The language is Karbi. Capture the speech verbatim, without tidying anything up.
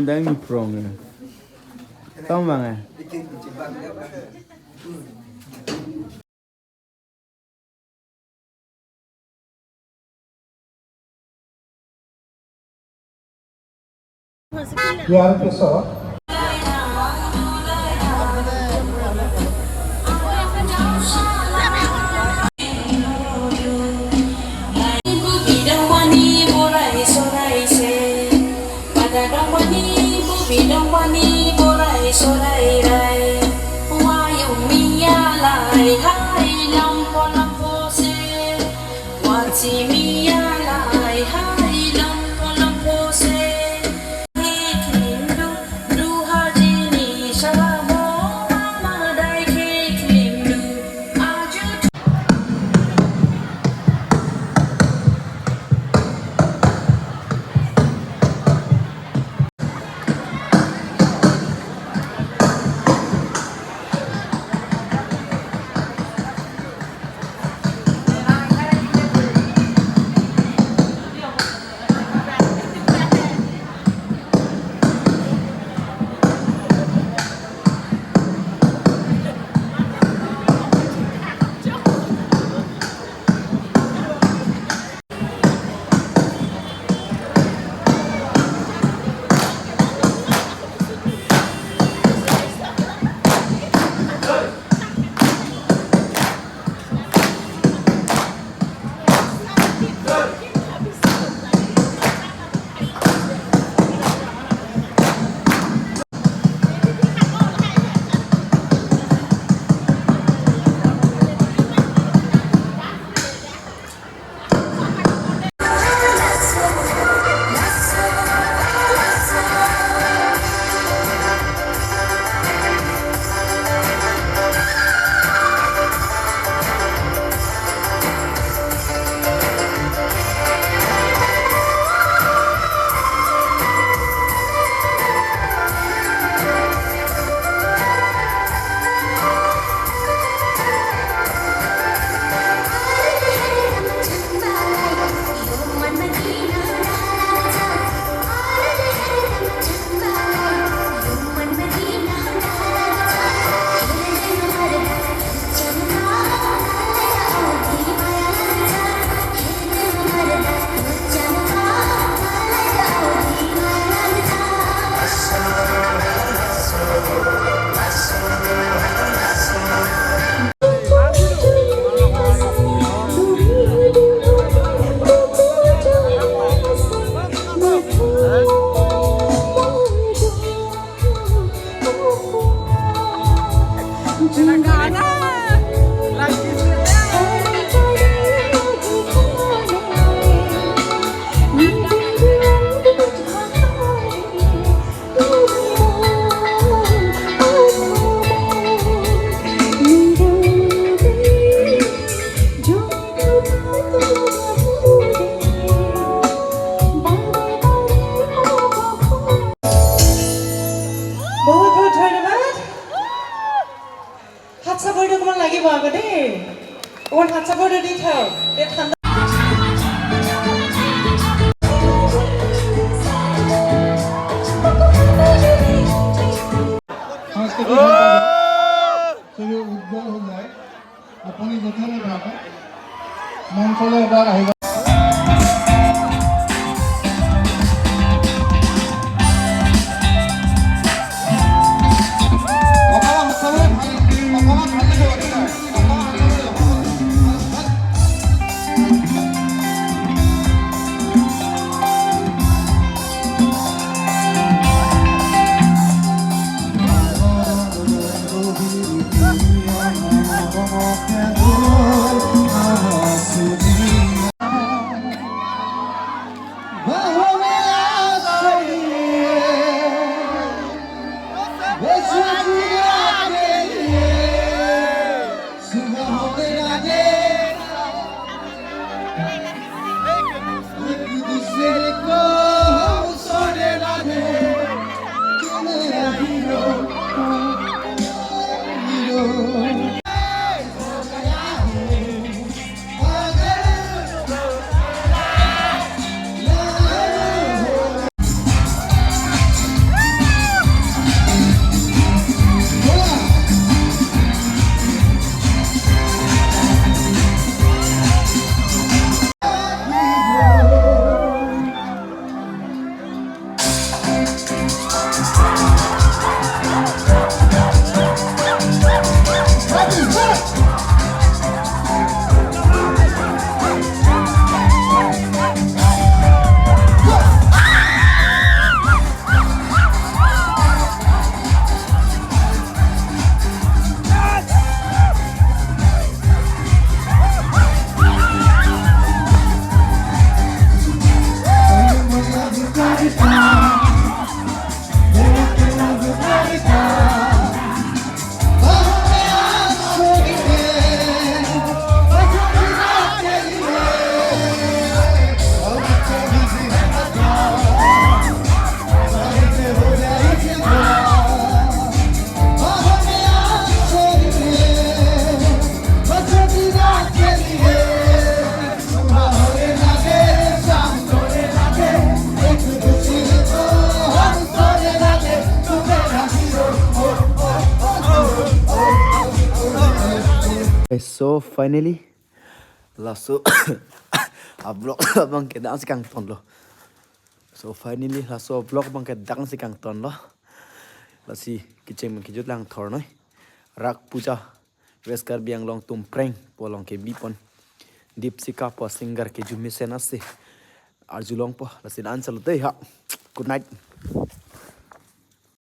Yang prong ya. Tong bang ya. Diar peso. বহুত বহুত ধন্যবাদ। হাত চাপৰিটো অকণমান লাগিব আকৌ দেই। অকণমান হাত চাপৰিটো দি থওক। এই ঠাণ্ডা সাংস্কৃতিক সম্পাদক শ্ৰী উজ্জ্বল হোজাই, আপুনি যথেষ্ট মঞ্চলৈ এবাৰ আহিব। Okay, so finally, laso a-vlog abang ke dak si kangtonlo. So finally, laso vlog abang ke dak si kangtonlo. Lasi kecheng kejut lang thornoi. Rak puja, West Karbi Anglong Tumpreng pu along kebipon Dipsika pu singer ke jumesen asi arjulongpo. Lasi dan chalo dei ha. Good night.